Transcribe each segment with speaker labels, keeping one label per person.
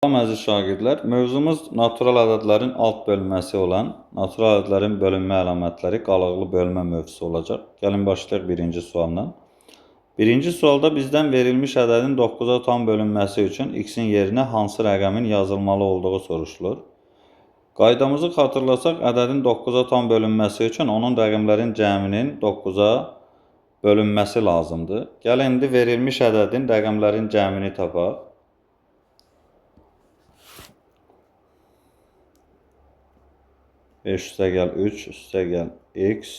Speaker 1: Salam əziz şagirdlər, mövzumuz natural ədədlərin alt bölməsi olan natural ədədlərin bölünmə əlamətləri qalıqlı bölmə mövzusu olacaq. Gəlin başlayaq birinci sualla. Birinci sualda bizdən verilmiş ədədin 9-a tam bölünməsi üçün x-in yerinə hansı rəqəmin yazılmalı olduğu soruşulur. Qaydamızı xatırlasaq, ədədin 9-a tam bölünməsi üçün onun rəqəmlərin cəminin 9-a bölünməsi lazımdır. Gəlin indi verilmiş ədədin rəqəmlərin cəmini tapaq. 5 üstəgəl 3, üstəgəl x,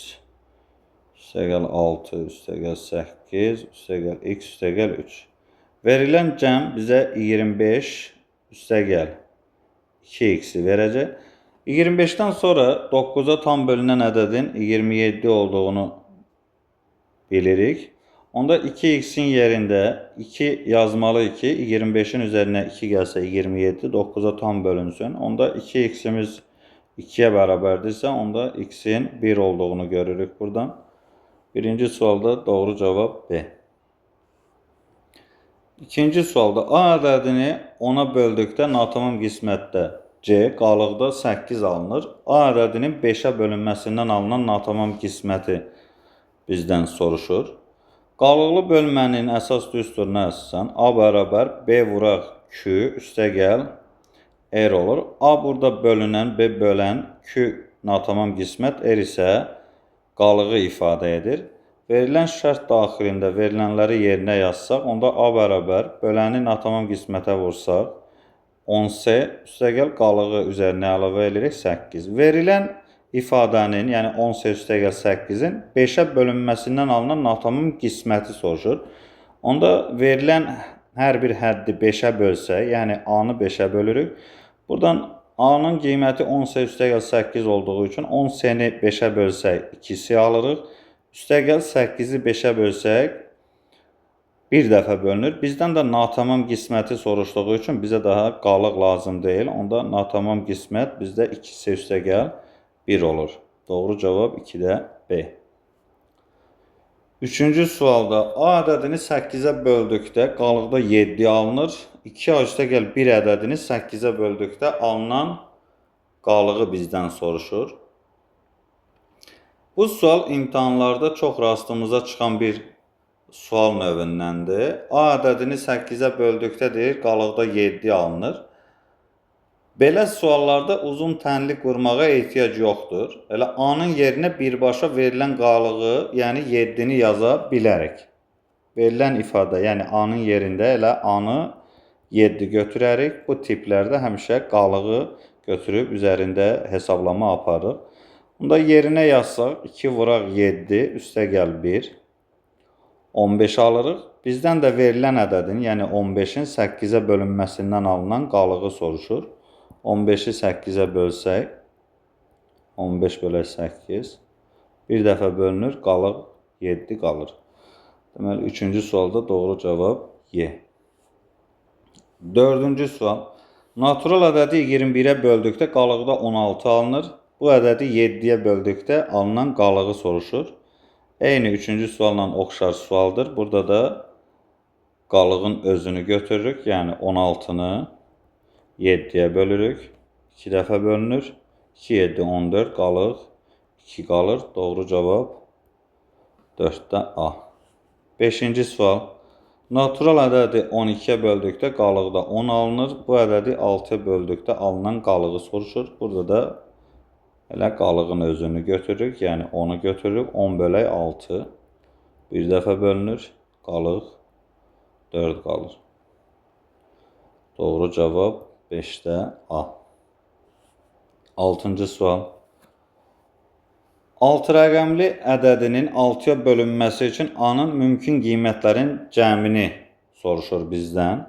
Speaker 1: üstəgəl 6, üstəgəl 8, üstəgəl x, üstəgəl 3. Verilən cəm bizə 25 üstəgəl 2x-i verəcək. 25-dən sonra 9-a tam bölünən ədədin 27 olduğunu bilirik. Onda 2x-in yerində 2 yazmalıyıq ki, 25-in üzərinə 2 gəlsə 27, 9-a tam bölünsün. Onda 2x-imiz 2-yə bərabərdirsə, onda x-in 1 olduğunu görürük buradan. Birinci sualda doğru cavab B. İkinci sualda A ədədini 10-a böldükdə natamam qismətdə C, qalıqda 8 alınır. A ədədinin 5-ə bölünməsindən alınan natamam qisməti bizdən soruşur. Qalıqlı bölmənin əsas düsturuna əsasən A bərabər B vuraq Q üstəgəl R olur. A burada bölünən, B bölən, Q natamam qismət, R isə qalığı ifadə edir. Verilən şərt daxilində verilənləri yerinə yazsaq, onda A bərabər böləni natamam qismətə vursaq, 10C üstəgəl qalığı üzərinə əlavə edirik 8. Verilən ifadənin, yəni 10C üstəgəl 8-in 5-ə bölünməsindən alınan natamam qisməti soruşur. Onda verilən hər bir həddi 5-ə bölsək, yəni A-nı 5-ə bölürük. Buradan A-nın qiyməti 10C üstəgəl 8 olduğu üçün 10C-ni 5-ə bölsək 2C alırıq. Üstəgəl 8-i 5-ə bölsək bir dəfə bölünür. Bizdən də natamam qisməti soruşduğu üçün bizə daha qalıq lazım deyil. Onda natamam qismət bizdə 2C üstəgəl 1 olur. Doğru cavab 2-də B. Üçüncü sualda A ədədini 8-ə böldükdə qalıqda 7 alınır. 2A üstəgəl 1 ədədini 8-ə böldükdə alınan qalığı bizdən soruşur. Bu sual imtahanlarda çox rastımıza çıxan bir sual növündəndir. A ədədini 8-ə böldükdə deyir, qalıqda 7 alınır. Belə suallarda uzun tənli qurmağa ehtiyac yoxdur. Elə A-nın yerinə birbaşa verilən qalığı, yəni 7-ni yaza bilərik. Verilən ifadə, yəni A-nın yerində elə A-nı 7 götürərik. Bu tiplərdə həmişə qalığı götürüb üzərində hesablama aparırıq. Bunda yerinə yazsaq 2 vuraq 7, üstəgəl 1, 15 alırıq. Bizdən də verilən ədədin, yəni 15-in 8-ə bölünməsindən alınan qalığı soruşur. 15-i 8-ə bölsək, 15 bölək 8, bir dəfə bölünür, qalıq 7 qalır. Deməli, üçüncü sualda doğru cavab Y. Dördüncü sual. Natural ədədi 21-ə böldükdə qalıqda 16 alınır. Bu ədədi 7-yə böldükdə alınan qalığı soruşur. Eyni üçüncü sualla oxşar sualdır. Burada da qalığın özünü götürürük. Yəni 16-nı 7-yə bölürük. 2 dəfə bölünür. 2, 7, 14 qalıq. 2 qalır. Doğru cavab 4-də A. Beşinci sual. Natural ədədi 12-yə böldükdə qalıqda 10 alınır. Bu ədədi 6-ya böldükdə alınan qalığı soruşur. Burada da elə qalığın özünü götürürük. Yəni 10-u götürürük. 10 bölək 6 bir dəfə bölünür. Qalıq 4 qalır. Doğru cavab 5-də A. Altıncı sual. 6 rəqəmli ədədinin 6-ya bölünməsi üçün A-nın mümkün qiymətlərin cəmini soruşur bizdən.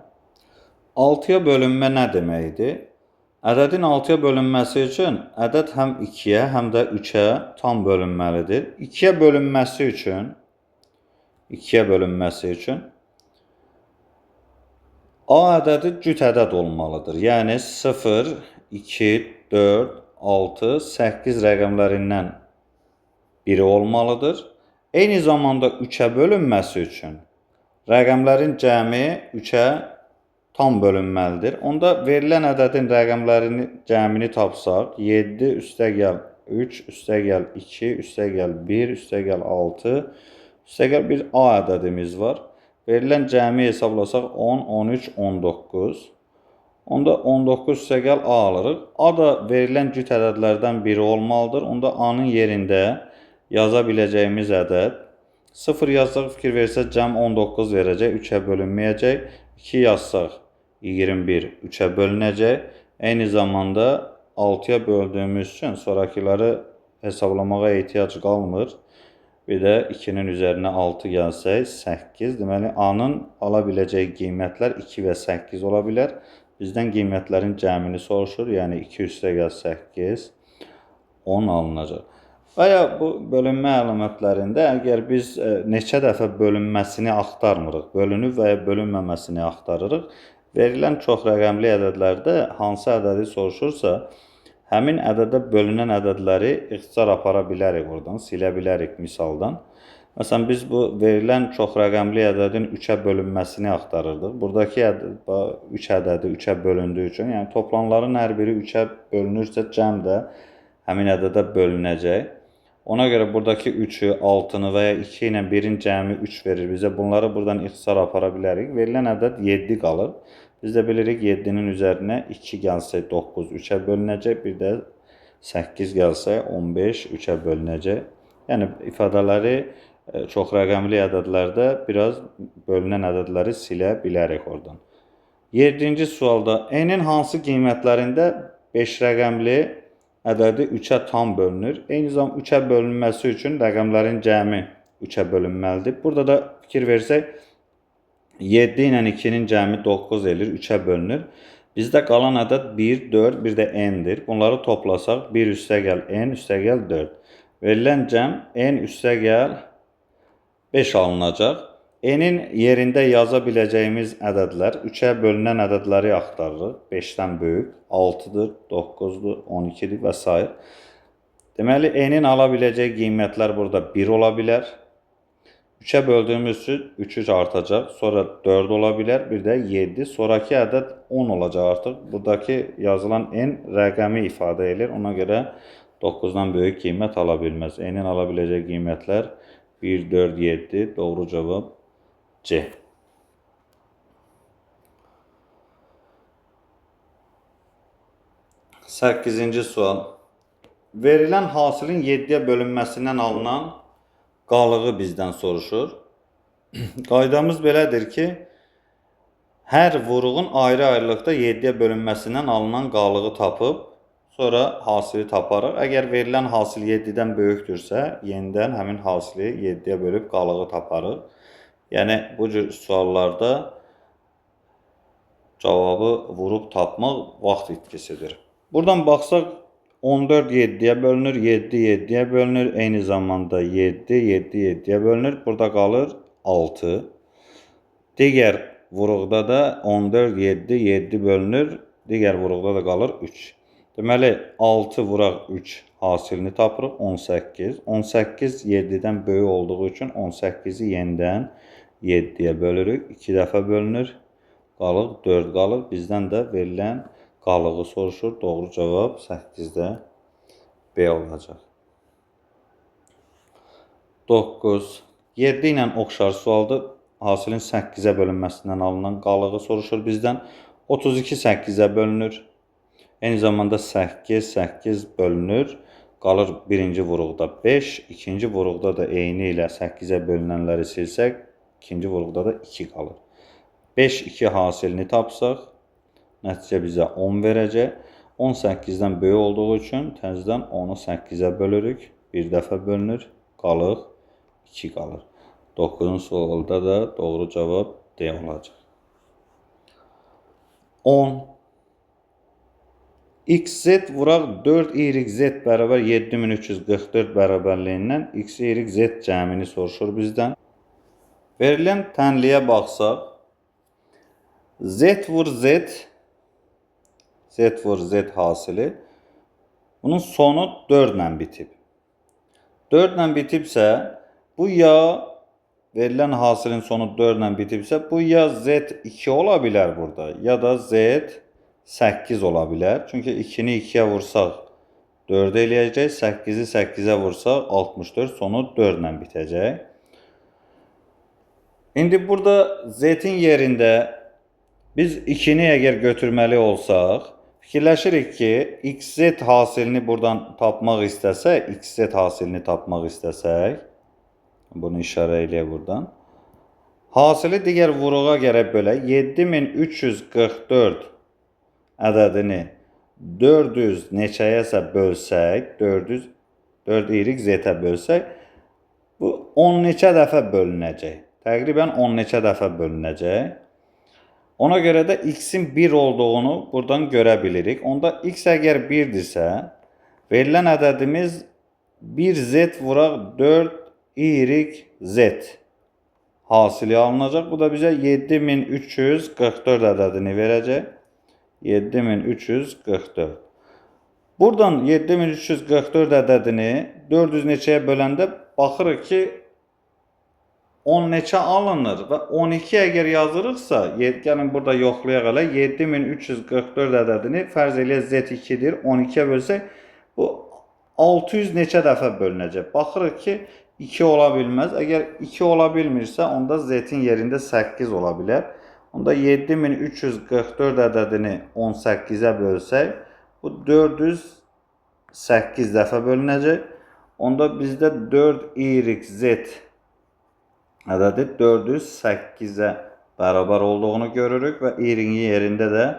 Speaker 1: 6-ya bölünmə nə deməkdir? Ədədin 6-ya bölünməsi üçün ədəd həm 2-yə, həm də 3-ə tam bölünməlidir. 2-yə bölünməsi üçün 2-yə bölünməsi üçün A ədədi cüt ədəd olmalıdır. Yəni 0, 2, 4, 6, 8 rəqəmlərindən biri olmalıdır. Eyni zamanda 3-ə bölünməsi üçün rəqəmlərin cəmi 3-ə tam bölünməlidir. Onda verilən ədədin rəqəmlərinin cəmini tapsaq, 7 üstəgəl 3, üstəgəl 2, üstəgəl 1, üstəgəl 6, üstəgəl bir A ədədimiz var. Verilən cəmi hesablasaq 10, 13, 19. Onda 19 üstəgəl A alırıq. A da verilən cüt ədədlərdən biri olmalıdır. Onda A-nın yerində yaza biləcəyimiz ədəd 0 yazsaq, fikir versək, cəm 19 verəcək, 3-ə bölünməyəcək. 2 yazsaq, 21 3-ə bölünəcək. Eyni zamanda 6-ya böldüyümüz üçün sonrakıları hesablamağa ehtiyac qalmır. Bir də 2-nin üzərinə 6 gəlsək, 8. Deməli, A-nın ala biləcəyi qiymətlər 2 və 8 ola bilər. Bizdən qiymətlərin cəmini soruşur. Yəni, 2 üstəgəl 8, 10 alınacaq. Və ya bu bölünmə əlamətlərində əgər biz neçə dəfə bölünməsini axtarmırıq, bölünüb və ya bölünməməsini axtarırıq, verilən çox rəqəmli ədədlərdə hansı ədədi soruşursa, həmin ədədə bölünən ədədləri ixtisar apara bilərik oradan, silə bilərik misaldan. Məsələn, biz bu verilən çox rəqəmli ədədin 3-ə bölünməsini axtarırdıq. Buradakı ədəd, 3 ədədi 3-ə bölündüyü üçün, yəni toplanların hər biri 3-ə bölünürsə, cəm də həmin ədədə bölünəcək. Ona görə buradakı 3-ü, 6-nı və ya 2 ilə 1-in cəmi 3 verir bizə. Bunları buradan ixtisar apara bilərik. Verilən ədəd 7 qalır. Biz də bilirik 7-nin üzərinə 2 gəlsə 9, 3-ə bölünəcək. Bir də 8 gəlsə 15, 3-ə bölünəcək. Yəni ifadələri çox rəqəmli ədədlərdə biraz bölünən ədədləri silə bilərik oradan. 7-ci sualda n-in hansı qiymətlərində 5 rəqəmli ədədi 3-ə tam bölünür. Eyni zamanda 3-ə bölünməsi üçün rəqəmlərin cəmi 3-ə bölünməlidir. Burada da fikir versək, 7 ilə 2-nin cəmi 9 eləyir, 3-ə bölünür. Bizdə qalan ədəd 1, 4, bir də n-dir. Bunları toplasaq 1 üstəgəl n üstəgəl 4. Verilən cəm n üstəgəl 5 alınacaq. N-in yerində yaza biləcəyimiz ədədlər, 3-ə bölünən ədədləri axtarırıq. 5-dən böyük, 6-dır, 9-dur, 12-dir və s. Deməli, n-in ala biləcəyi qiymətlər burada 1 ola bilər. 3-ə böldüyümüz üçün 3 3 artacaq, sonra 4 ola bilər, bir də 7. Sonrakı ədəd 10 olacaq artıq. Buradakı yazılan n rəqəmi ifadə edir. Ona görə 9-dan böyük qiymət ala bilməz. N-in ala biləcəyi qiymətlər 1, 4, 7. Doğru cavab C. Səkkizinci sual. Verilən hasilin 7-yə bölünməsindən alınan qalığı bizdən soruşur. Qaydamız belədir ki, hər vuruğun ayrı-ayrılıqda 7-yə bölünməsindən alınan qalığı tapıb, sonra hasili taparıq. Əgər verilən hasil 7-dən böyükdürsə, yenidən həmin hasili 7-yə bölüb qalığı taparıq. Yəni, bu cür suallarda cavabı vurub tapmaq vaxt itkisidir. Buradan baxsaq, 14 7-yə bölünür, 7 7-yə bölünür, eyni zamanda 7, 7 7-yə bölünür. Burada qalır 6. Digər vuruqda da 14, 7, 7 bölünür, digər vuruqda da qalır 3. Deməli, 6 vuraq 3 hasilini tapırıq, 18. 18 7-dən böyük olduğu üçün 18-i yenidən 7-yə bölürük. 2 dəfə bölünür, qalıq 4 qalır. Bizdən də verilən qalığı soruşur. Doğru cavab 8-də B olacaq. 9. 7 ilə oxşar sualdır. Hasilin 8-ə bölünməsindən alınan qalığı soruşur bizdən. 32 8-ə bölünür. Eyni zamanda 8, 8 bölünür. Qalır birinci vuruqda 5, ikinci vuruqda da eyni ilə 8-ə bölünənləri silsək, ikinci vuruqda da 2 qalır. 5, 2 hasilini tapsaq, nəticə bizə 10 verəcək. 18-dən böyük olduğu üçün təzədən 10-u 8-ə bölürük. Bir dəfə bölünür, qalıq 2 qalır. 9-un sualında da doğru cavab D olacaq. 10. XZ vuraq 4YZ bərabər 7344 bərabərliyindən X, Y, Z cəmini soruşur bizdən. Verilən tənliyə baxsaq, Z vur Z, Z vur Z hasili, bunun sonu 4 ilə bitib. 4 ilə bitibsə, bu ya Verilən hasilin sonu 4 ilə bitibsə, bu ya Z2 ola bilər burada, ya da Z8 ola bilər. Çünki 2-ni 2-yə vursaq 4 eləyəcək, 8-i 8-ə vursaq 64, sonu 4 ilə bitəcək. İndi burada Z-in yerində biz 2-ni əgər götürməli olsaq, fikirləşirik ki, XZ hasilini buradan tapmaq istəsək, XZ hasilini tapmaq istəsək, bunu işarə eləyək buradan. Hasili digər vuruğa gərək bölək. 7344 ədədini 400 neçəyəsə bölsək, 400 4 Y Z-ə bölsək, bu 10 neçə dəfə bölünəcək. Təqribən 10 neçə dəfə bölünəcək. Ona görə də X-in 1 olduğunu buradan görə bilirik. Onda X əgər 1-dirsə, verilən ədədimiz 1Z vuraq 4 Y, Z hasili alınacaq. Bu da bizə 7344 ədədini verəcək. 7344. Buradan 7344 ədədini 400 neçəyə böləndə baxırıq ki, 10 neçə alınır və 12 əgər yazırıqsa, gəlin burada yoxlayaq hələ, 7344 ədədini fərz eləyək Z2-dir, 12-yə bölsək, bu 600 neçə dəfə bölünəcək. Baxırıq ki, 2 ola bilməz. Əgər 2 ola bilmirsə, onda Z-in yerində 8 ola bilər. Onda 7344 ədədini 18-ə bölsək, bu 408 dəfə bölünəcək. Onda bizdə 4YZ ədədi 408-ə bərabər olduğunu görürük və Y-in yerində də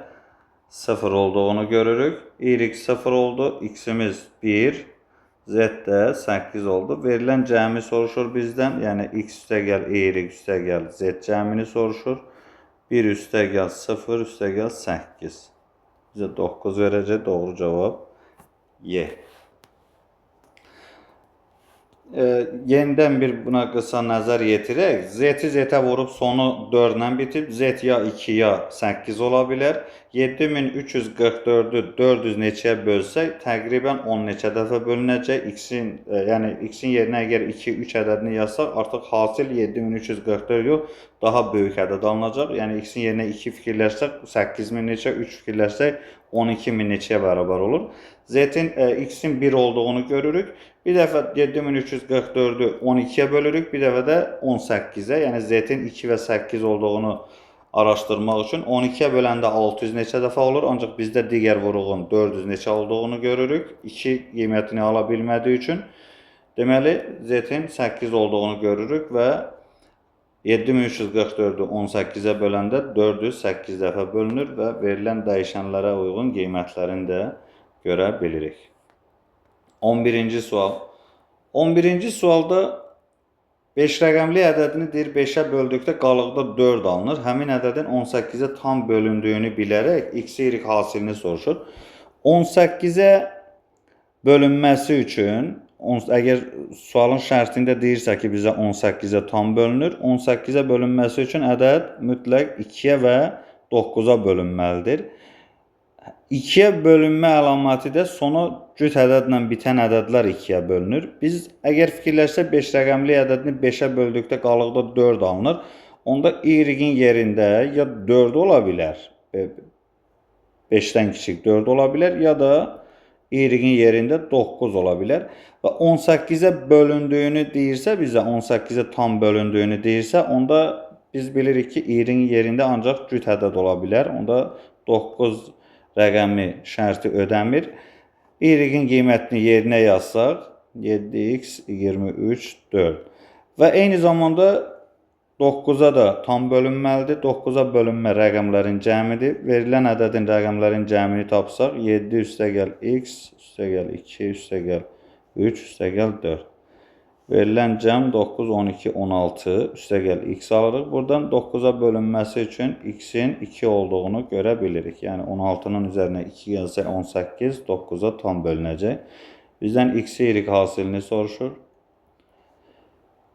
Speaker 1: 0 olduğunu görürük. Y 0 oldu, X-imiz 1, Z də 8 oldu. Verilən cəmi soruşur bizdən. Yəni X üstəgəl Y üstəgəl Z cəmini soruşur. 1 üstəgəl 0 üstəgəl 8. Bizə 9 verəcək. Doğru cavab Y. Yenidən bir buna qısa nəzər yetirək. Z-i Z-ə vurub sonu 4 ilə bitib. Z ya 2 ya 8 ola bilər. 7344-ü 400 neçəyə bölsək, təqribən 10 neçə dəfə bölünəcək. X-in, yəni X-in yerinə əgər 2, 3 ədədini yazsaq, artıq hasil 7344 yox, daha böyük ədəd alınacaq. Yəni X-in yerinə 2 fikirləşsək, 8000 neçə, 3 fikirləşsək, 12000 neçəyə bərabər olur. Z-in, X-in 1 olduğunu görürük. Bir dəfə 7344-ü 12-yə bölürük, bir dəfə də 18-ə, yəni Z-in 2 və 8 olduğunu araşdırmaq üçün 12-yə böləndə 600 neçə dəfə olur, ancaq bizdə digər vuruğun 400 neçə olduğunu görürük. 2 qiymətini ala bilmədiyi üçün. Deməli, Z-in 8 olduğunu görürük və 7344-ü 18-ə böləndə 408 dəfə bölünür və verilən dəyişənlərə uyğun qiymətlərini də görə bilirik. 11-ci sual. 11-ci sualda 5 rəqəmli ədədini deyir 5-ə böldükdə qalıqda 4 alınır. Həmin ədədin 18-ə tam bölündüyünü bilərək X, Y hasilini soruşur. 18-ə bölünməsi üçün, əgər sualın şərtində deyirsə ki, bizə 18-ə tam bölünür, 18-ə bölünməsi üçün ədəd mütləq 2-yə və 9-a bölünməlidir. 2-yə bölünmə əlaməti də sonu cüt ədədlə bitən ədədlər 2-yə bölünür. Biz əgər fikirləşsək 5 rəqəmli ədədini 5-ə böldükdə qalıqda 4 alınır. Onda Y-in yerində ya 4 ola bilər, 5-dən kiçik 4 ola bilər, ya da Y-in yerində 9 ola bilər. Və 18-ə bölündüyünü deyirsə bizə, 18-ə tam bölündüyünü deyirsə, onda biz bilirik ki, Y-in yerində ancaq cüt ədəd ola bilər. Onda 9 rəqəmi şərti ödəmir. Y-in qiymətini yerinə yazsaq, 7x 23 4. Və eyni zamanda 9-a da tam bölünməlidir. 9-a bölünmə rəqəmlərin cəmidir. Verilən ədədin rəqəmlərin cəmini tapsaq, 7 üstəgəl x, üstəgəl 2, üstəgəl 3, üstəgəl 4. Verilən cəm 9, 12, 16, üstəgəl x alırıq. Buradan 9-a bölünməsi üçün x-in 2 olduğunu görə bilirik. Yəni 16-nın üzərinə 2 gəlsə 18, 9-a tam bölünəcək. Bizdən x, y hasilini soruşur.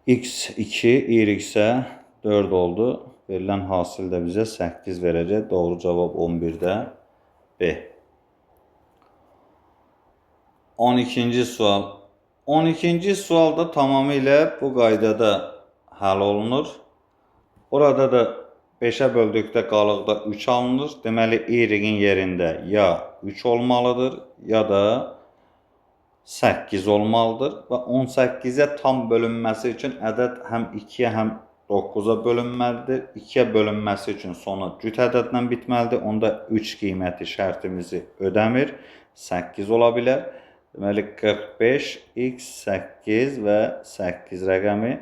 Speaker 1: X 2, y isə 4 oldu. Verilən hasil də bizə 8 verəcək. Doğru cavab 11-də B. 12-ci sual. 12-ci sual da tamamilə bu qaydada həll olunur. Orada da 5-ə böldükdə qalıqda 3 alınır. Deməli, y-in yerində ya 3 olmalıdır, ya da 8 olmalıdır. Və 18-ə tam bölünməsi üçün ədəd həm 2-yə, həm 9-a bölünməlidir. 2-yə bölünməsi üçün sonu cüt ədədlə bitməlidir. Onda 3 qiyməti şərtimizi ödəmir. 8 ola bilər. Deməli, 45, x, 8 və 8 rəqəmi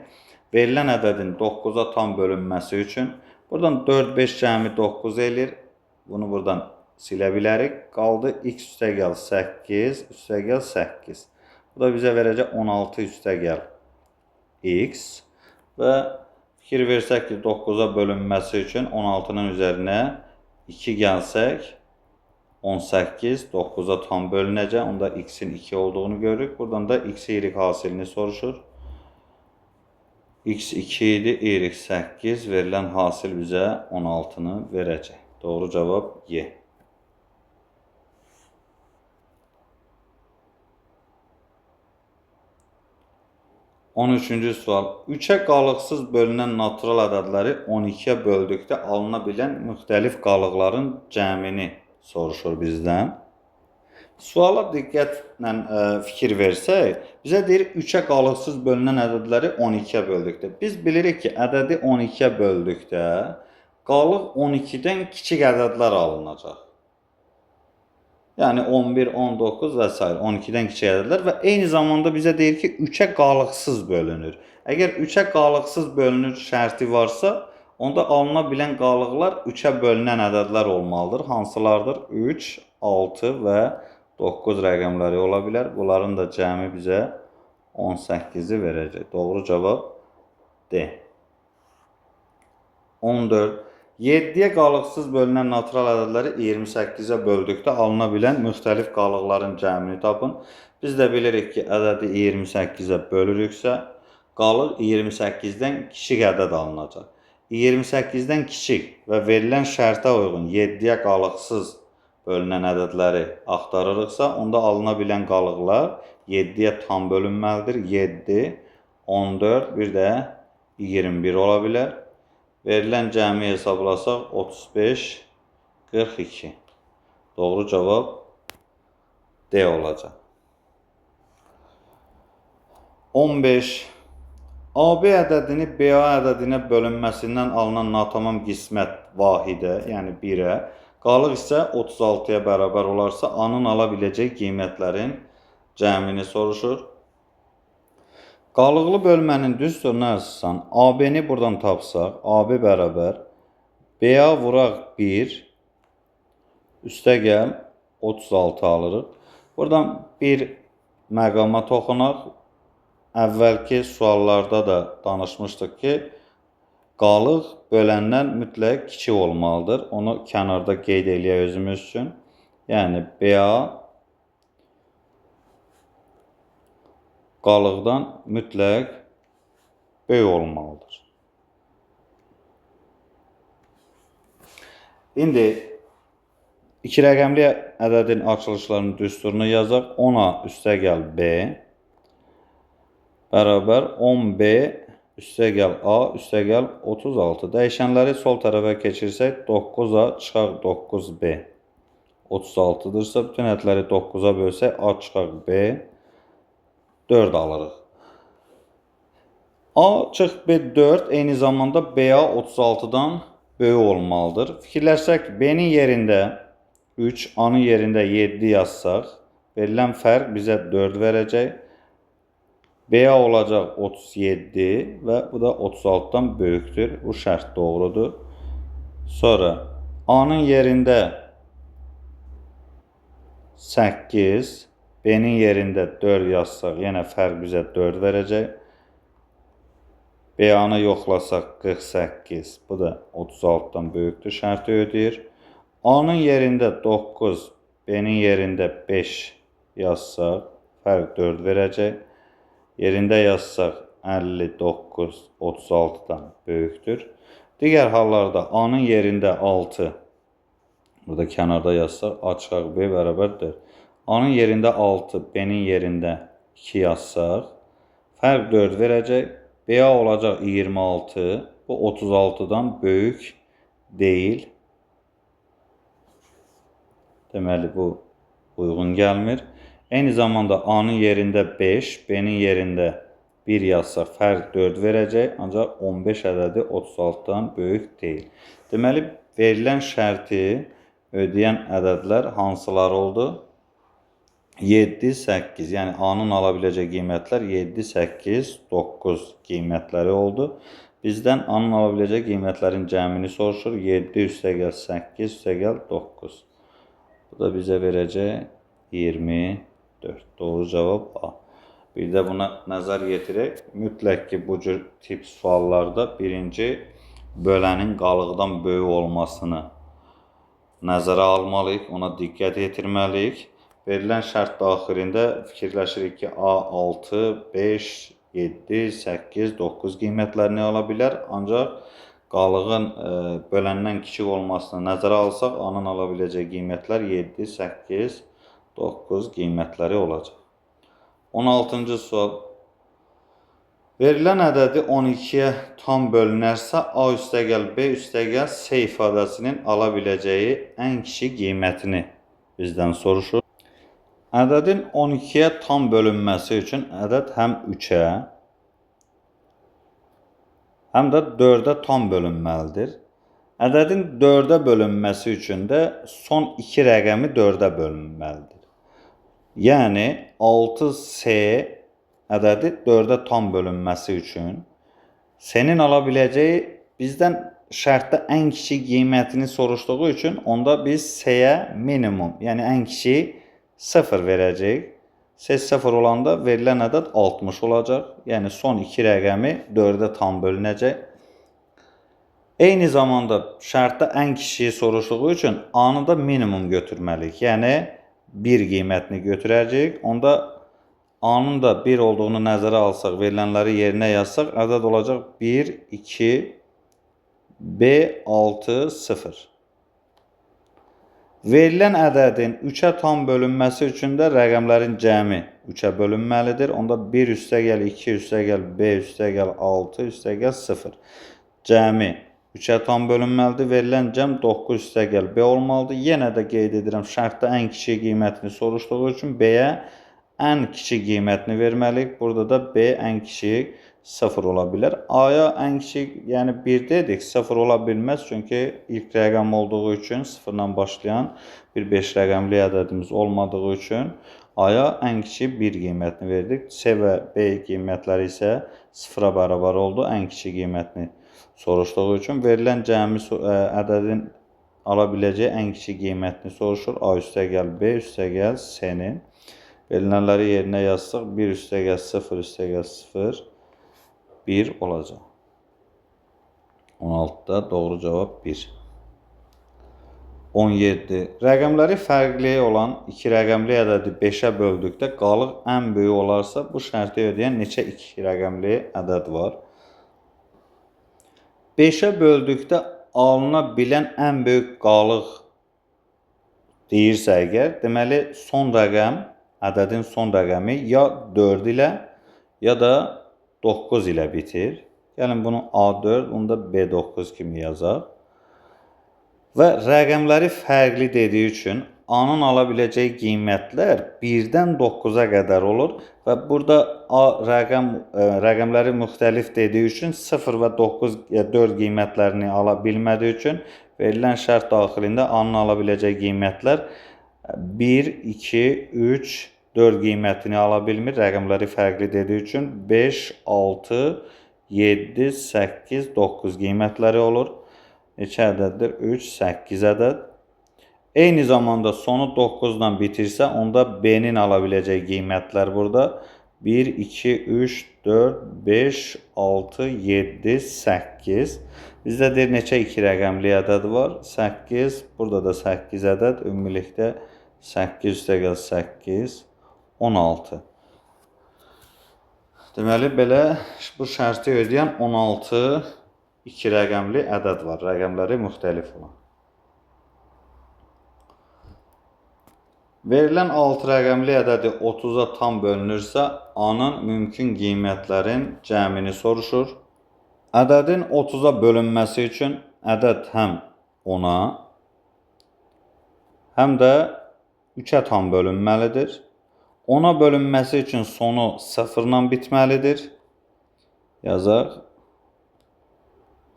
Speaker 1: verilən ədədin 9-a tam bölünməsi üçün buradan 4, 5 cəmi 9 eləyir. Bunu buradan silə bilərik. Qaldı x üstəgəl 8, üstəgəl 8. Bu da bizə verəcək 16 üstəgəl x və fikir versək ki, 9-a bölünməsi üçün 16-nın üzərinə 2 gəlsək, 18, 9-a tam bölünəcək. Onda x-in 2 olduğunu görürük. Buradan da x, y hasilini soruşur. X 2 idi, y 8. Verilən hasil bizə 16-nı verəcək. Doğru cavab Y. 13-cü sual. 3-ə qalıqsız bölünən natural ədədləri 12-yə böldükdə alına bilən müxtəlif qalıqların cəmini soruşur bizdən. Suala diqqətlə fikir versək, bizə deyir 3-ə qalıqsız bölünən ədədləri 12-yə böldükdə. Biz bilirik ki, ədədi 12-yə böldükdə qalıq 12-dən kiçik ədədlər alınacaq. Yəni 11, 19 və s. 12-dən kiçik ədədlər və eyni zamanda bizə deyir ki, 3-ə qalıqsız bölünür. Əgər 3-ə qalıqsız bölünür şərti varsa, onda alına bilən qalıqlar 3-ə bölünən ədədlər olmalıdır. Hansılardır? 3, 6 və 9 rəqəmləri ola bilər. Bunların da cəmi bizə 18-i verəcək. Doğru cavab D. 14. 7-yə qalıqsız bölünən natural ədədləri 28-ə böldükdə alına bilən müxtəlif qalıqların cəmini tapın. Biz də bilirik ki, ədədi 28-ə bölürüksə, qalıq 28-dən kiçik ədəd alınacaq. 28-dən kiçik və verilən şərtə uyğun 7-yə qalıqsız bölünən ədədləri axtarırıqsa, onda alına bilən qalıqlar 7-yə tam bölünməlidir. 7, 14, bir də 21 ola bilər. Verilən cəmi hesablasaq 35, 42. Doğru cavab D olacaq. 15. AB ədədini BA ədədinə bölünməsindən alınan natamam qismət vahidə, yəni 1-ə, qalıq isə 36-ya bərabər olarsa, A-nın ala biləcəyi qiymətlərin cəmini soruşur. Qalıqlı bölmənin düsturuna əsasən AB-ni buradan tapsaq, AB bərabər BA vuraq 1, üstəgəl 36 alırıq. Buradan bir məqama toxunaq. Əvvəlki suallarda da danışmışdıq ki, qalıq böləndən mütləq kiçik olmalıdır. Onu kənarda qeyd eləyək özümüz üçün. Yəni BA qalıqdan mütləq böyük olmalıdır. İndi iki rəqəmli ədədin açılışlarının düsturunu yazaq. 10A üstəgəl B bərabər 10B üstəgəl A üstəgəl 36. Dəyişənləri sol tərəfə keçirsək 9A çıxaq 9B 36-dırsa, bütün ədədləri 9-a bölsək A çıxaq B 4 alırıq. A çıx B 4 eyni zamanda BA 36-dan böyük olmalıdır. Fikirləşsək B-nin yerində 3, A-nın yerində 7 yazsaq, verilən fərq bizə 4 verəcək. BA olacaq 37 və bu da 36-dan böyükdür. Bu şərt doğrudur. Sonra A-nın yerində 8, B-nin yerində 4 yazsaq, yenə fərq bizə 4 verəcək. B-anı yoxlasaq 48, bu da 36-dan böyükdür, şərti ödəyir. A-nın yerində 9, B-nin yerində 5 yazsaq, fərq 4 verəcək. Yerində yazsaq 59, 36-dan böyükdür. Digər hallarda A-nın yerində 6, burada kənarda yazsaq, A çıxaq B bərabər 4. A-nın yerində 6, B-nin yerində 2 yazsaq, fərq 4 verəcək. BA olacaq 26. Bu 36-dan böyük deyil. Deməli, bu uyğun gəlmir. Eyni zamanda A-nın yerində 5, B-nin yerində 1 yazsaq fərq 4 verəcək. Ancaq 15 ədədi 36-dan böyük deyil. Deməli, verilən şərti ödəyən ədədlər hansılar oldu? 7, 8. Yəni, A-nın ala biləcəyi qiymətlər 7, 8, 9 qiymətləri oldu. Bizdən A-nın ala biləcəyi qiymətlərin cəmini soruşur. 7 üstəgəl 8 üstəgəl 9. Bu da bizə verəcək 24. Doğru cavab A. Bir də buna nəzər yetirək. Mütləq ki, bu cür tip suallarda birinci bölənin qalıqdan böyük olmasını nəzərə almalıyıq, ona diqqət yetirməliyik. Verilən şərt daxilində fikirləşirik ki, A 6, 5, 7, 8, 9 qiymətlərini ala bilər. Ancaq qalığın böləndən kiçik olmasını nəzərə alsaq, A-nın ala biləcəyi qiymətlər 7, 8, 9 qiymətləri olacaq. 16-cı sual. Verilən ədədi 12-yə tam bölünərsə, A üstəgəl B üstəgəl C ifadəsinin ala biləcəyi ən kiçik qiymətini bizdən soruşur. Ədədin 12-yə tam bölünməsi üçün ədəd həm 3-ə, həm də 4-ə tam bölünməlidir. Ədədin 4-ə bölünməsi üçün də son 2 rəqəmi 4-ə bölünməlidir. Yəni 6C ədədi 4-ə tam bölünməsi üçün C-nin ala biləcəyi bizdən şərtdə ən kiçik qiymətini soruşduğu üçün onda biz C-yə minimum, yəni ən kiçik 0 verəcəyik. C 0 olanda verilən ədəd 60 olacaq. Yəni son 2 rəqəmi 4-ə tam bölünəcək. Eyni zamanda şərtdə ən kiçiyi soruşduğu üçün A-nı da minimum götürməliyik. Yəni 1 qiymətini götürəcəyik. Onda A-nın da 1 olduğunu nəzərə alsaq, verilənləri yerinə yazsaq, ədəd olacaq 1, 2, B, 6, 0. Verilən ədədin 3-ə tam bölünməsi üçün də rəqəmlərin cəmi 3-ə bölünməlidir. Onda 1 üstəgəl 2 üstəgəl B üstəgəl 6 üstəgəl 0. Cəmi 3-ə tam bölünməlidir. Verilən cəm 9 üstəgəl B olmalıdır. Yenə də qeyd edirəm, şərtdə ən kiçik qiymətini soruşduğu üçün B-yə ən kiçik qiymətini verməliyik. Burada da B ən kiçik 0 ola bilər. A-ya ən kiçik, yəni 1 dedik, 0 ola bilməz. Çünki ilk rəqəm olduğu üçün 0-dan başlayan bir 5 rəqəmli ədədimiz olmadığı üçün A-ya ən kiçik 1 qiymətini verdik. C və B qiymətləri isə 0-a bərabər oldu. Ən kiçik qiymətini soruşduğu üçün verilən cəmi ədədin ala biləcəyi ən kiçik qiymətini soruşur. A üstəgəl B üstəgəl C-nin. Verilənləri yerinə yazsaq 1 üstəgəl 0 üstəgəl 0 1 olacaq. 16-da doğru cavab 1. 17. Rəqəmləri fərqli olan 2 rəqəmli ədədi 5-ə böldükdə qalıq ən böyük olarsa, bu şərti ödəyən neçə 2 rəqəmli ədəd var? 5-ə böldükdə alına bilən ən böyük qalıq deyirsə əgər, deməli son rəqəm, ədədin son rəqəmi ya 4 ilə, ya da 9 ilə bitir. Gəlin bunu A4, bunu da B9 kimi yazaq. Və rəqəmləri fərqli dediyi üçün A-nın ala biləcəyi qiymətlər 1-dən 9-a qədər olur və burada A rəqəmləri müxtəlif dediyi üçün 0 və 9, 4 qiymətlərini ala bilmədiyi üçün verilən şərt daxilində A-nın ala biləcəyi qiymətlər 1, 2, 3, 4 qiymətini ala bilmir. Rəqəmləri fərqli dediyi üçün 5, 6, 7, 8, 9 qiymətləri olur. Neçə ədəddir? 3, 8 ədəd. Eyni zamanda sonu 9 ilə bitirsə, onda B-nin ala biləcəyi qiymətlər burada 1, 2, 3, 4, 5, 6, 7, 8. Bizdə deyir neçə 2 rəqəmli ədəd var? 8, burada da 8 ədəd. Ümumilikdə 8 üstəgəl 8, 16. Deməli, belə bu şərti ödəyən 16 2 rəqəmli ədəd var. Rəqəmləri müxtəlif olan. Verilən 6 rəqəmli ədədi 30-a tam bölünürsə, A-nın mümkün qiymətlərin cəmini soruşur. Ədədin 30-a bölünməsi üçün ədəd həm 10-a, həm də 3-ə tam bölünməlidir. 10-a bölünməsi üçün sonu 0-la bitməlidir. Yazaq.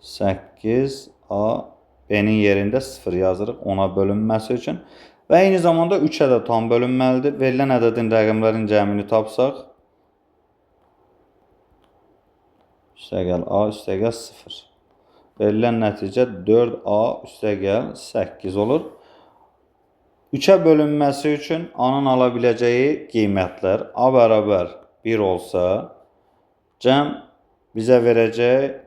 Speaker 1: 8A, B-nin yerində 0 yazırıq 10-a bölünməsi üçün. Və eyni zamanda 3-ə də tam bölünməlidir. Verilən ədədin rəqəmlərin cəmini tapsaq, üstəgəl A, üstəgəl 0. Verilən nəticə 4A, üstəgəl 8 olur. 3-ə bölünməsi üçün A-nın ala biləcəyi qiymətlər A bərabər 1 olsa, cəm bizə verəcək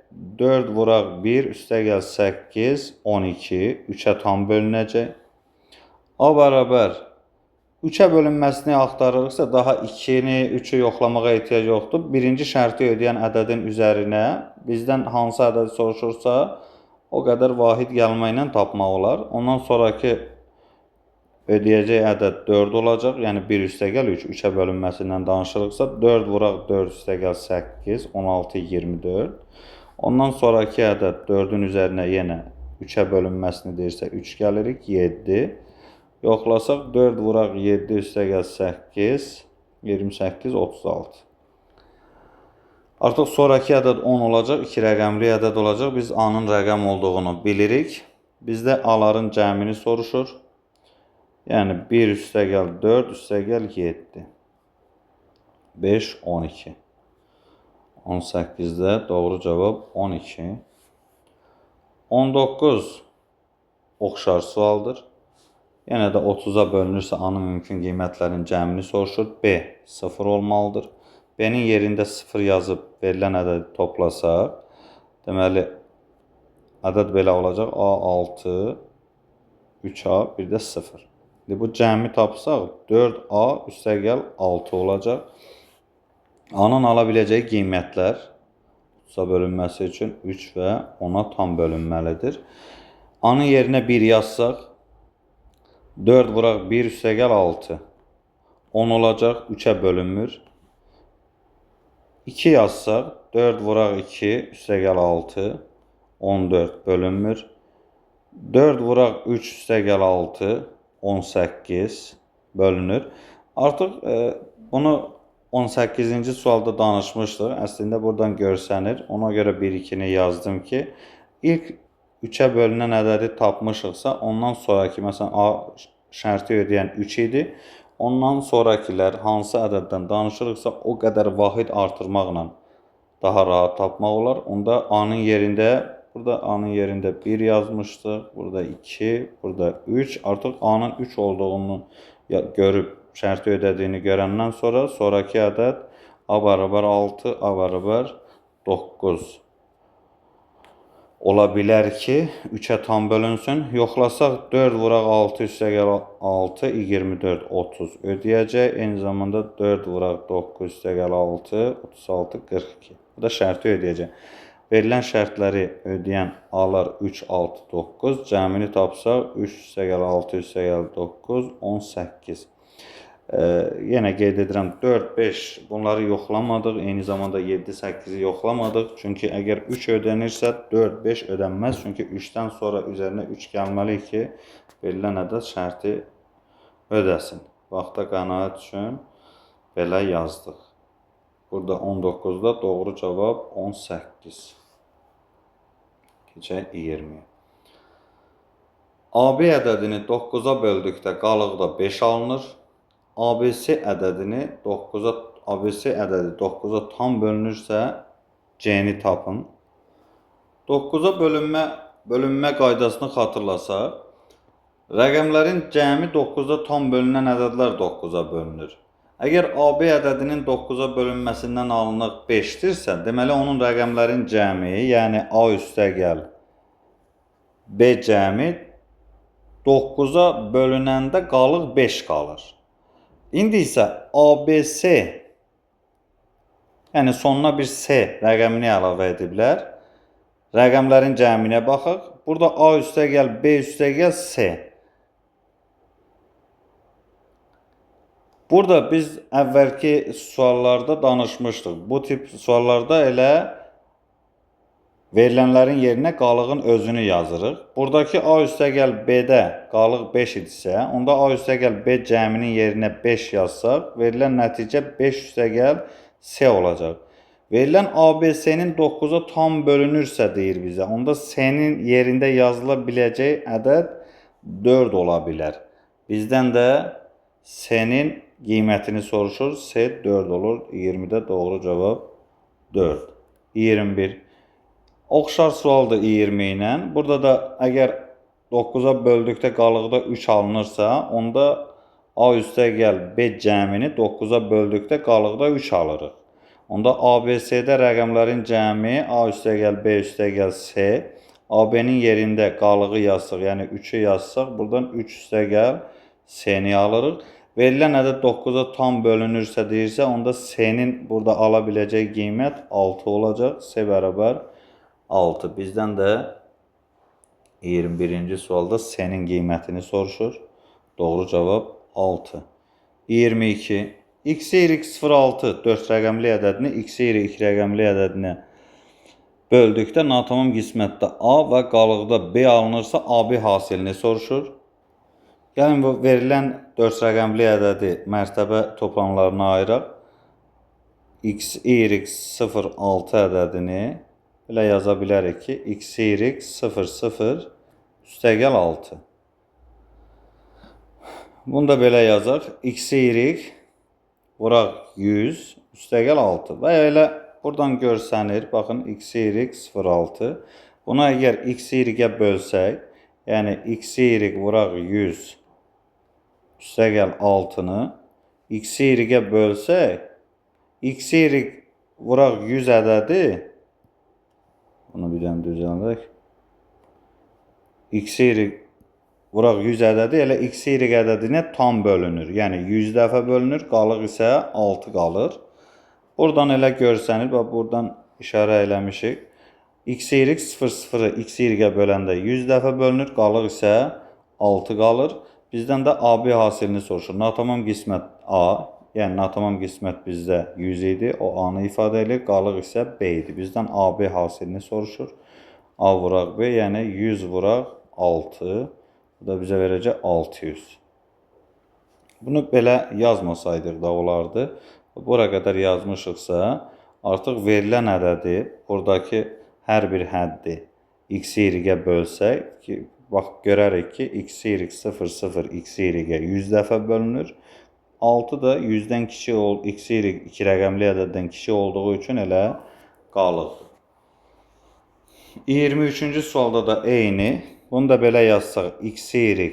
Speaker 1: 4 vuraq 1, üstəgəl 8, 12, 3-ə tam bölünəcək. A bərabər 3-ə bölünməsini axtarırıqsa, daha 2-ni, 3-ü yoxlamağa ehtiyac yoxdur. Birinci şərti ödəyən ədədin üzərinə bizdən hansı ədədi soruşursa, o qədər vahid gəlməklə tapmaq olar. Ondan sonraki ödəyəcək ədəd 4 olacaq. Yəni 1 üstəgəl 3, 3-ə bölünməsindən danışırıqsa, 4 vuraq 4 üstəgəl 8, 16, 24. Ondan sonraki ədəd 4-ün üzərinə yenə 3-ə bölünməsini deyirsə, 3 gəlirik, 7. Yoxlasaq 4 vuraq 7 üstəgəl 8, 28, 36. Artıq sonraki ədəd 10 olacaq, 2 rəqəmli ədəd olacaq. Biz A-nın rəqəm olduğunu bilirik. Bizdə A-ların cəmini soruşur. Yəni 1 üstəgəl 4 üstəgəl 7. 5, 12. 18-də doğru cavab 12. 19 oxşar sualdır. Yenə də 30-a bölünürsə, A-nın mümkün qiymətlərin cəmini soruşur. B 0 olmalıdır. B-nin yerində 0 yazıb verilən ədədi toplasaq, deməli, ədəd belə olacaq. A 6, 3A, bir də 0. İndi bu cəmi tapsaq, 4A üstəgəl 6 olacaq. A-nın ala biləcəyi qiymətlər 30-a bölünməsi üçün 3 və 10-a tam bölünməlidir. A-nın yerinə 1 yazsaq, 4 vuraq 1 üstəgəl 6. 10 olacaq, 3-ə bölünmür. 2 yazsaq, 4 vuraq 2 üstəgəl 6, 14 bölünmür. 4 vuraq 3 üstəgəl 6, 18 bölünür. Artıq bunu 18-ci sualda danışmışdıq. Əslində buradan görsənir. Ona görə 1-2-ni yazdım ki, ilk 3-ə bölünən ədədi tapmışıqsa, ondan sonraki, məsələn, A şərti ödəyən 3 idi. Ondan sonrakilər hansı ədəddən danışırıqsa, o qədər vahid artırmaqla daha rahat tapmaq olar. Onda A-nın yerində, burada A-nın yerində 1 yazmışdıq, burada 2, burada 3. Artıq A-nın 3 olduğunu görüb, şərti ödədiyini görəndən sonra, sonraki ədəd A bərabər 6, A bərabər 9. Ola bilər ki, 3-ə tam bölünsün. Yoxlasaq 4 vuraq 6 üstəgəl 6, 24, 30 ödəyəcək. Eyni zamanda 4 vuraq 9 üstəgəl 6, 36, 42. Bu da şərti ödəyəcək. Verilən şərtləri ödəyən A-lar 3, 6, 9. Cəmini tapsaq 3 üstəgəl 6 üstəgəl 9, 18. Yenə qeyd edirəm, 4, 5 bunları yoxlamadıq. Eyni zamanda 7, 8-i yoxlamadıq. Çünki əgər 3 ödənirsə 4, 5 ödənməz. Çünki 3-dən sonra üzərinə 3 gəlməli ki, verilən ədəd şərti ödəsin. Vaxta qənaət üçün belə yazdıq. Burada 19-da doğru cavab 18. Keçək 20-yə. AB ədədini 9-a böldükdə qalıqda 5 alınır. ABC ədədini 9-a, ABC ədədi 9-a tam bölünürsə, C-ni tapın. 9-a bölünmə qaydasını xatırlasaq, rəqəmlərin cəmi 9-a tam bölünən ədədlər 9-a bölünür. Əgər AB ədədinin 9-a bölünməsindən alınıq 5-dirsə, deməli onun rəqəmlərin cəmi, yəni A üstəgəl B cəmi 9-a bölünəndə qalıq 5 qalır. İndi isə ABC, yəni sonuna bir C rəqəmini əlavə ediblər. Rəqəmlərin cəminə baxaq. Burada A üstəgəl B üstəgəl C. Burada biz əvvəlki suallarda danışmışdıq. Bu tip suallarda elə verilənlərin yerinə qalığın özünü yazırıq. Buradakı A üstəgəl B-də qalıq 5 idisə, onda A üstəgəl B cəminin yerinə 5 yazsaq, verilən nəticə 5 üstəgəl C olacaq. Verilən ABC-nin 9-a tam bölünürsə deyir bizə, onda C-nin yerində yazıla biləcək ədəd 4 ola bilər. Bizdən də C-nin qiymətini soruşur. C 4 olur. 20-də doğru cavab 4. 21. Oxşar sualdır 20 ilə. Burada da əgər 9-a böldükdə qalıqda 3 alınırsa, onda A üstəgəl B cəmini 9-a böldükdə qalıqda 3 alırıq. Onda ABC-də rəqəmlərin cəmi A üstəgəl B üstəgəl C, AB-nin yerində qalığı yazsaq, yəni 3-ü yazsaq, buradan 3 üstəgəl C-ni alırıq. Verilən ədəd 9-a tam bölünürsə deyirsə, onda C-nin burada ala biləcəyi qiymət 6 olacaq. C bərabər 6. Bizdən də 21-ci sualda C-nin qiymətini soruşur. Doğru cavab 6. 22. X, Y, 06 4 rəqəmli ədədini X, Y 2 rəqəmli ədədinə böldükdə natamam qismətdə A və qalıqda B alınırsa AB hasilini soruşur. Gəlin bu verilən 4 rəqəmli ədədi mərtəbə toplamlarına ayıraq. X, Y, 06 ədədini belə yaza bilərik ki, X, Y, 00 üstəgəl 6. Bunu da belə yazaq. X, Y vuraq 100 üstəgəl 6. Və elə buradan görsənir. Baxın, X, Y, 06. Buna əgər X, Y-ə bölsək, yəni X, Y vuraq 100 üstəgəl 6-nı X, Y-ə bölsək, X, Y vuraq 100 ədədi, bunu bir dənə düzəldək. X, Y vuraq 100 ədədi elə X, Y ədədinə tam bölünür. Yəni 100 dəfə bölünür, qalıq isə 6 qalır. Buradan elə görsənir, bax buradan işarə eləmişik. X, Y 0, 0-ı X, Y-ə böləndə 100 dəfə bölünür, qalıq isə 6 qalır. Bizdən də AB hasilini soruşur. Natamam qismət A, yəni natamam qismət bizdə 100 idi, o A-nı ifadə edir, qalıq isə B idi. Bizdən AB hasilini soruşur. A vuraq B, yəni 100 vuraq 6. Bu da bizə verəcək 600. Bunu belə yazmasaydıq da olardı. Bura qədər yazmışıqsa, artıq verilən ədədi, buradakı hər bir həddi X, Y-ə bölsək, ki, bax, görərik ki, X, Y, 0, 0, X, Y-ə 100 dəfə bölünür. 6 da 100-dən kiçik ol, X, Y 2 rəqəmli ədəddən kiçik olduğu üçün elə qalıqdır. 23-cü sualda da eyni. Bunu da belə yazsaq, X, Y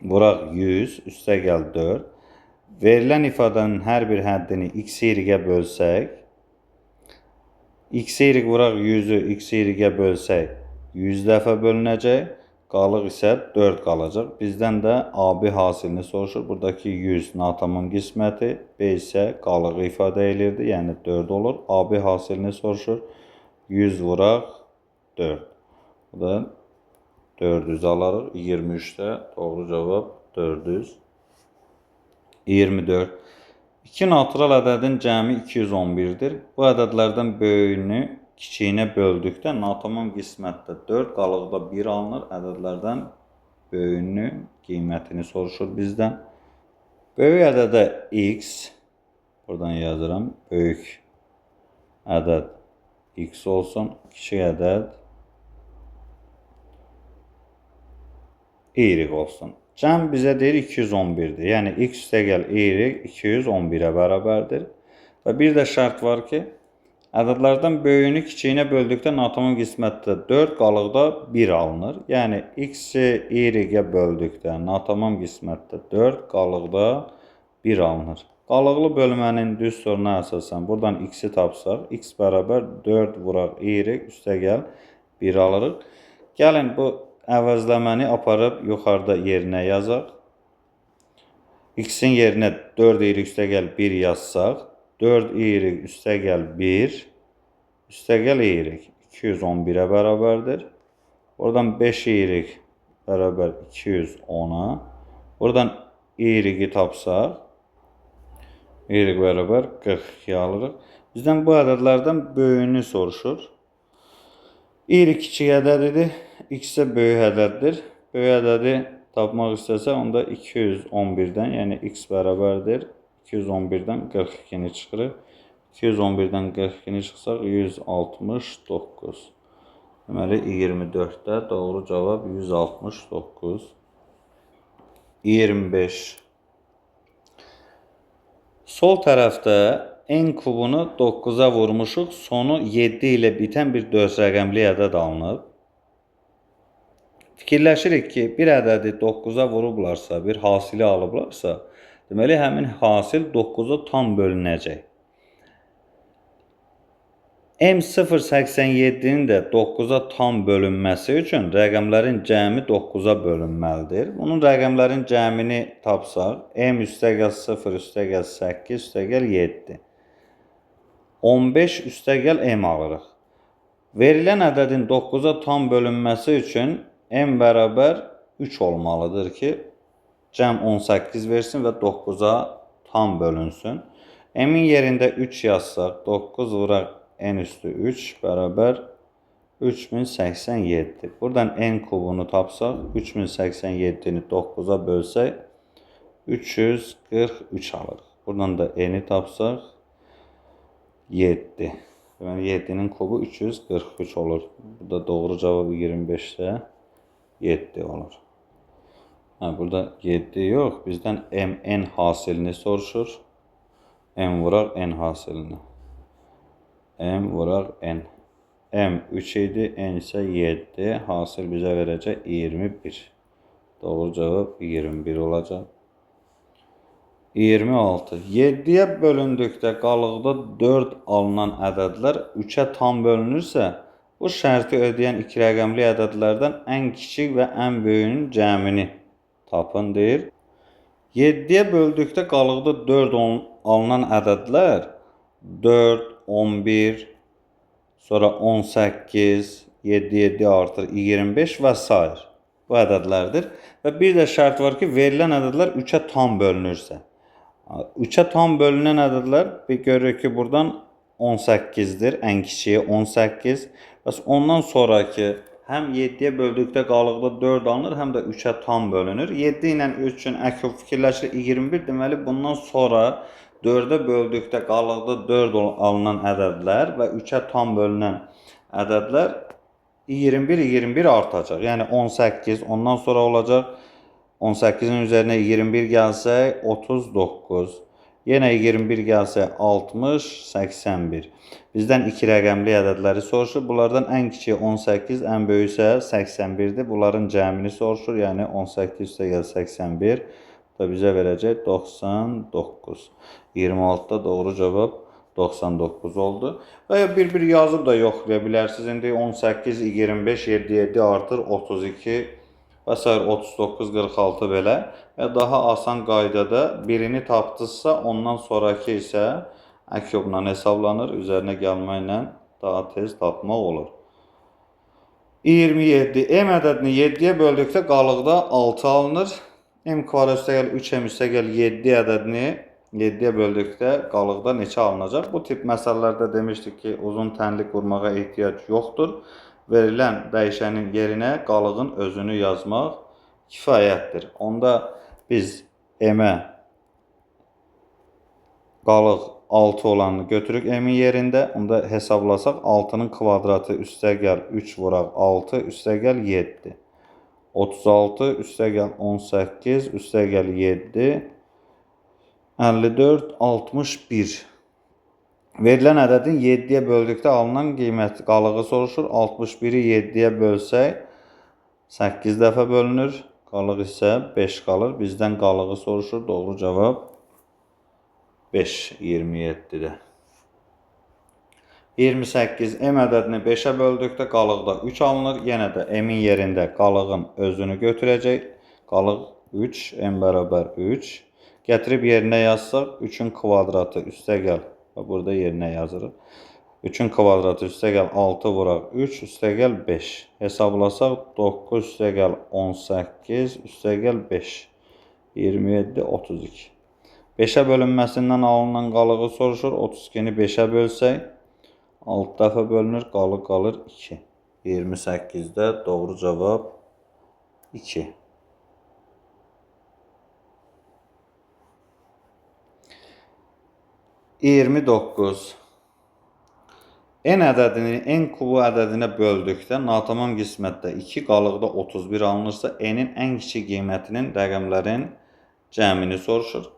Speaker 1: vuraq 100, üstəgəl 4. Verilən ifadənin hər bir həddini X, Y-ə bölsək, X, Y vuraq 100-ü X, Y-ə bölsək, 100 dəfə bölünəcək, qalıq isə 4 qalacaq. Bizdən də AB hasilini soruşur. Buradakı 100 natamam qisməti, B isə qalığı ifadə elirdi, yəni 4 olur. AB hasilini soruşur. 100 vuraq 4. Bu da 400 alarıq. 23-də doğru cavab 400. 24. İki natural ədədin cəmi 211-dir. Bu ədədlərdən böyüyünü kiçiyinə böldükdə natamam qismətdə 4, qalıqda 1 alınır. Ədədlərdən böyüyünün qiymətini soruşur bizdən. Böyük ədədə x, buradan yazıram, böyük ədəd x olsun, kiçik ədəd y olsun. Cəm bizə deyir 211-dir. Yəni x üstəgəl y 211-ə bərabərdir. Və bir də şərt var ki, ədədlərdən böyüyünü kiçiyinə böldükdə natamam qismətdə 4, qalıqda 1 alınır. Yəni x-i y-ə böldükdə natamam qismətdə 4, qalıqda 1 alınır. Qalıqlı bölmənin düsturuna əsasən buradan x-i tapsaq, x bərabər 4 vuraq y üstəgəl 1 alırıq. Gəlin bu əvəzləməni aparıb yuxarıda yerinə yazaq. X-in yerinə 4y üstəgəl 1 yazsaq, 4y üstəgəl 1 üstəgəl y 211-ə bərabərdir. Oradan 5y bərabər 210-a. Buradan Y-i tapsaq, Y bərabər 42 alırıq. Bizdən bu ədədlərdən böyüyünü soruşur. Y kiçik ədədidir, X isə böyük ədəddir. Böyük ədədi tapmaq istəsə, onda 211-dən, yəni X bərabərdir. 211-dən 42-ni çıxırıq. 211-dən 42-ni çıxsaq 169. Deməli, 24-də doğru cavab 169. 25. Sol tərəfdə n kubunu 9-a vurmuşuq. Sonu 7 ilə bitən bir 4 rəqəmli ədəd alınıb. Fikirləşirik ki, bir ədədi 9-a vurublarsa, bir hasili alıblarsa, deməli, həmin hasil 9-a tam bölünəcək. M0,87-nin də 9-a tam bölünməsi üçün rəqəmlərin cəmi 9-a bölünməlidir. Bunun rəqəmlərin cəmini tapsaq, M üstəgəl 0 üstəgəl 8 üstəgəl 7. 15 üstəgəl M alırıq. Verilən ədədin 9-a tam bölünməsi üçün M bərabər 3 olmalıdır ki, cəm 18 versin və 9-a tam bölünsün. M-in yerində 3 yazsaq, 9 vuraq n üstü 3 bərabər 3087. Buradan n kubunu tapsaq, 3087-ni 9-a bölsək, 343 alırıq. Buradan da n-i tapsaq, 7. Deməli, 7-nin kubu 343 olur. Bu da doğru cavab 25-də 7 olur. Hə, burada 7 yox, bizdən MN hasilini soruşur. M vuraq N hasilini. M vuraq N. M 3 idi, N isə 7. Hasil bizə verəcək 21. Doğru cavab 21 olacaq. 26. 7-yə bölündükdə qalıqda 4 alınan ədədlər 3-ə tam bölünürsə, bu şərti ödəyən iki rəqəmli ədədlərdən ən kiçik və ən böyüyünün cəmini tapın deyir. 7-yə böldükdə qalıqda 4 alınan ədədlər 4, 11, sonra 18, 7, 7 artır 25 və s. Bu ədədlərdir. Və bir də şərt var ki, verilən ədədlər 3-ə tam bölünürsə. 3-ə tam bölünən ədədlər bir görürük ki, buradan 18-dir. Ən kiçiyi 18. Bəs ondan sonraki həm 7-yə böldükdə qalıqda 4 alınır, həm də 3-ə tam bölünür. 7 ilə 3 üçün əkov fikirləşir 21. Deməli, bundan sonra 4-ə böldükdə qalıqda 4 alınan ədədlər və 3-ə tam bölünən ədədlər 21, 21 artacaq. Yəni 18, ondan sonra olacaq 18-in üzərinə 21 gəlsək 39. Yenə 21 gəlsə 60, 81. Bizdən iki rəqəmli ədədləri soruşur. Bunlardan ən kiçiyi 18, ən böyüyü isə 81-dir. Bunların cəmini soruşur. Yəni 18 üstəgəl 81 da bizə verəcək 99. 26-da doğru cavab 99 oldu. Və ya bir-bir yazıb da yoxlaya bilərsiniz. İndi 18, 25, 7, 7 artır 32 və s. 39, 46 belə. Və daha asan qaydada birini tapdınızsa, ondan sonraki isə əkobla hesablanır. Üzərinə gəlməklə daha tez tapmaq olur. 27. M ədədini 7-yə böldükdə qalıqda 6 alınır. M kvadrat üstəgəl 3M üstəgəl 7 ədədini 7-yə böldükdə qalıqda neçə alınacaq? Bu tip məsələlərdə demişdik ki, uzun tənlik qurmağa ehtiyac yoxdur. Verilən dəyişənin yerinə qalığın özünü yazmaq kifayətdir. Onda biz M-ə qalıq 6 olanını götürürük M-in yerində. Onda hesablasaq 6-nın kvadratı üstəgəl 3 vuraq 6 üstəgəl 7. 36 üstəgəl 18 üstəgəl 7 54 61. Verilən ədədin 7-yə böldükdə alınan qiymət qalığı soruşur. 61-i 7-yə bölsək 8 dəfə bölünür. Qalıq isə 5 qalır. Bizdən qalığı soruşur. Doğru cavab 5, 27-də. 28. M ədədini 5-ə böldükdə qalıqda 3 alınır. Yenə də M-in yerində qalığın özünü götürəcək. Qalıq 3, M bərabər 3. Gətirib yerinə yazsaq 3-ün kvadratı üstəgəl. Burada yerinə yazırıq. 3-ün kvadratı üstəgəl 6 vuraq 3 üstəgəl 5. Hesablasaq 9 üstəgəl 18 üstəgəl 5. 27, 32. 5-ə bölünməsindən alınan qalığı soruşur. 32-ni 5-ə bölsək, 6 dəfə bölünür, qalıq qalır 2. 28-də doğru cavab 2. 29. N ədədini n kubu ədədinə böldükdə natamam qismətdə 2, qalıqda 31 alınırsa, n-in ən kiçik qiymətinin rəqəmlərin cəmini soruşur.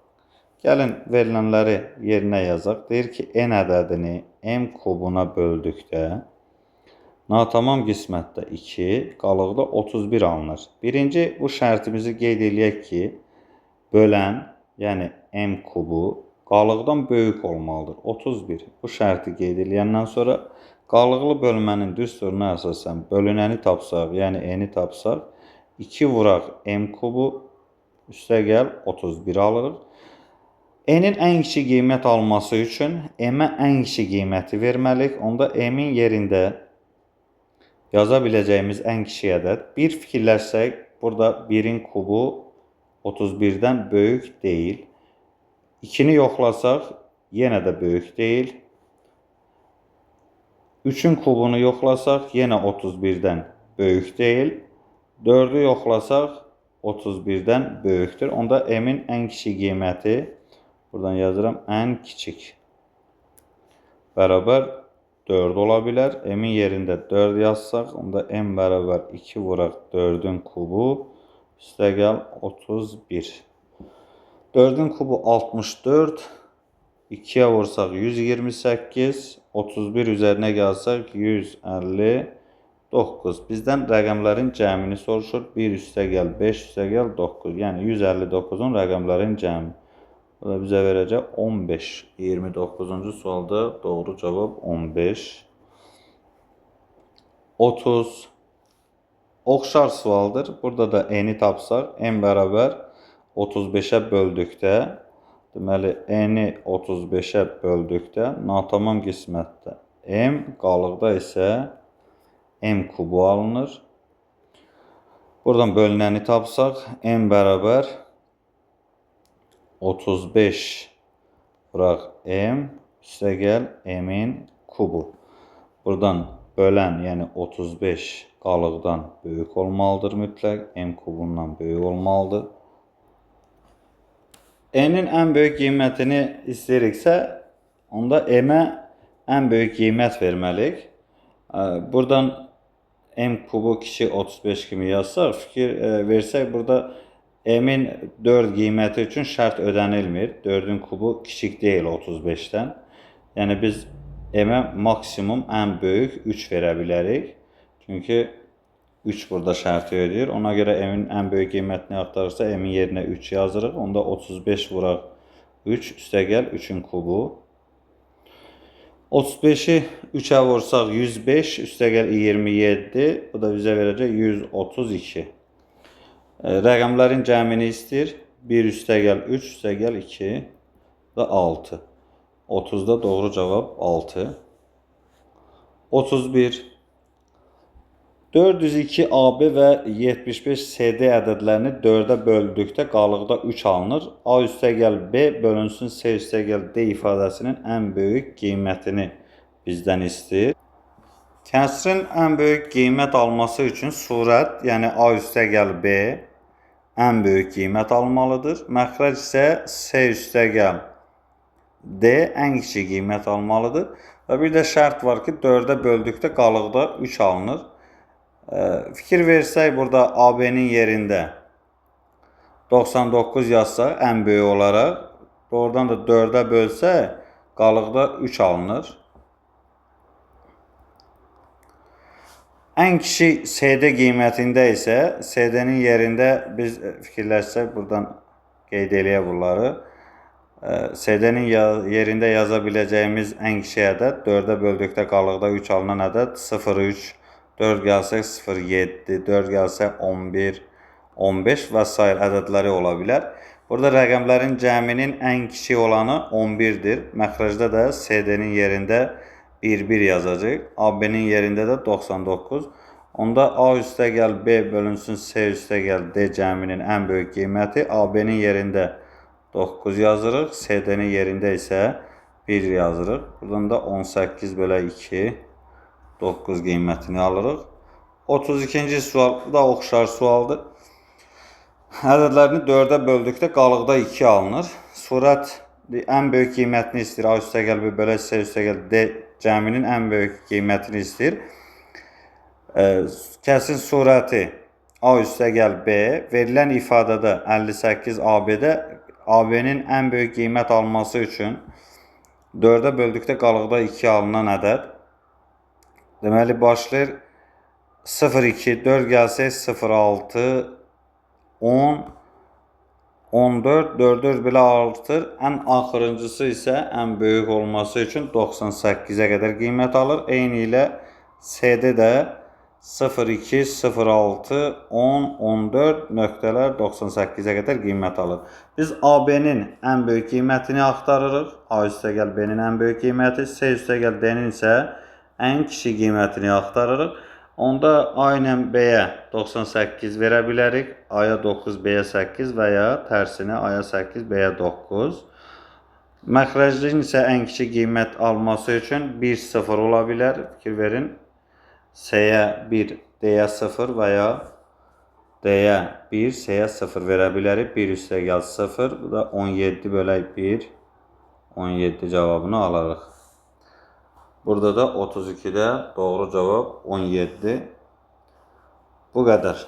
Speaker 1: Gəlin verilənləri yerinə yazaq. Deyir ki, n ədədini m kubuna böldükdə natamam qismətdə 2, qalıqda 31 alınır. Birinci, bu şərtimizi qeyd eləyək ki, bölən, yəni m kubu qalıqdan böyük olmalıdır. 31. Bu şərti qeyd eləyəndən sonra qalıqlı bölmənin düsturuna əsasən bölünəni tapsaq, yəni n-i tapsaq, 2 vuraq m kubu üstə gəl 31 alırıq. N-in ən kiçik qiymət alması üçün m-ə ən kiçik qiyməti verməliyik. Onda m-in yerində yaza biləcəyimiz ən kiçik ədəd. Bir fikirləşsək, burada 1-in kubu 31-dən böyük deyil. 2-ni yoxlasaq, yenə də böyük deyil. 3-ün kubunu yoxlasaq, yenə 31-dən böyük deyil. 4-ü yoxlasaq, 31-dən böyükdür. Onda m-in ən kiçik qiyməti, buradan yazıram, ən kiçik bərabər 4 ola bilər. M-in yerində 4 yazsaq, onda m bərabər 2 vuraq 4-ün kubu, üstəgəl 31. 4-ün kubu 64, 2-yə vursaq 128, 31 üzərinə gəlsək 159. Bizdən rəqəmlərin cəmini soruşur. 1 üstəgəl 5 üstəgəl 9, yəni 159-un rəqəmlərin cəmi. Bu da bizə verəcək 15. 29-cu sualda doğru cavab 15. 30. Oxşar sualdır. Burada da n-i tapsaq, n bərabər 35-ə böldükdə, deməli, n-i 35-ə böldükdə natamam qismətdə m, qalıqda isə m kubu alınır. Buradan bölünəni tapsaq, m bərabər 35 vuraq m, üstəgəl m-in kubu. Buradan bölən, yəni 35 qalıqdan böyük olmalıdır mütləq, m kubundan böyük olmalıdır. N-in ən böyük qiymətini istəyiriksə, onda m-ə ən böyük qiymət verməliyik. Buradan m kubu kiçik 35 kimi yazsaq, fikir versək, burada m-in 4 qiyməti üçün şərt ödənilmir. 4-ün kubu kiçik deyil 35-dən. Yəni biz m-ə maksimum ən böyük 3 verə bilərik. Çünki 3 burada şərti ödəyir. Ona görə m-in ən böyük qiymətini axtarırsa, m-in yerinə 3 yazırıq. Onda 35 vuraq 3, üstəgəl 3-ün kubu. 35-i 3-ə vursaq 105, üstəgəl 27. Bu da bizə verəcək 132. Rəqəmlərin cəmini istəyir. 1 üstəgəl 3, üstəgəl 2 və 6. 30-da doğru cavab 6. 31. 402 AB və 75 CD ədədlərini 4-ə böldükdə qalıqda 3 alınır. A üstəgəl B bölünsün C üstəgəl D ifadəsinin ən böyük qiymətini bizdən istəyir. Kəsrin ən böyük qiymət alması üçün surət, yəni A üstəgəl B ən böyük qiymət almalıdır. Məxrəc isə C üstəgəl D ən kiçik qiymət almalıdır. Və bir də şərt var ki, 4-ə böldükdə qalıqda 3 alınır. Fikir versək, burada AB-nin yerində 99 yazsaq ən böyük olaraq, doğrudan da 4-ə bölsək, qalıqda 3 alınır. Ən kiçik CD qiymətində isə, CD-nin yerində biz fikirləşsək, buradan qeyd eləyək bunları. CD-nin yerində yaza biləcəyimiz ən kiçik ədəd, 4-ə böldükdə qalıqda 3 alınan ədəd 0,3, 4 gəlsək 0,7, 4 gəlsək 11, 15 və sair ədədləri ola bilər. Burada rəqəmlərin cəminin ən kiçik olanı 11-dir. Məxrəcdə də CD-nin yerində 1,1 yazacaq. AB-nin yerində də 99. Onda A üstəgəl B bölünsün C üstəgəl D cəminin ən böyük qiyməti AB-nin yerində 9 yazırıq. CD-nin yerində isə 1 yazırıq. Buradan da 18 bölə 2, 9 qiymətini alırıq. 32-ci sual, bu da oxşar sualdır. Ədədlərini 4-ə böldükdə qalıqda 2 alınır. Surət ən böyük qiymətini istəyir. A üstəgəl B bölə C üstəgəl D cəminin ən böyük qiymətini istəyir. Kəsin surəti A üstəgəl B verilən ifadədə 58 AB-də AB-nin ən böyük qiymət alması üçün 4-ə böldükdə qalıqda 2 alınan ədəd. Deməli, başlayır 0,2, 4 gəlsək 0,6, 10, 14, 4, 4 belə artır. Ən axırıncısı isə ən böyük olması üçün 98-ə qədər qiymət alır. Eyni ilə CD də 0,2, 0,6, 10, 14 nöqtələr 98-ə qədər qiymət alır. Biz AB-nin ən böyük qiymətini axtarırıq. A üstəgəl B-nin ən böyük qiyməti, C üstəgəl D-nin isə ən kiçik qiymətini axtarırıq. Onda A ilə B-yə 98 verə bilərik. A-ya 9, B-yə 8 və ya tərsinə A-ya 8, B-yə 9. Məxrəcin isə ən kiçik qiymət alması üçün 1, 0 ola bilər. Fikir verin. C-yə 1, D-yə 0 və ya D-yə 1, C-yə 0 verə bilərik. 1 üstəgəl 0, bu da 17 bölək 1, 17 cavabını alarıq. Burada da 32-də doğru cavab 17. Bu qədər.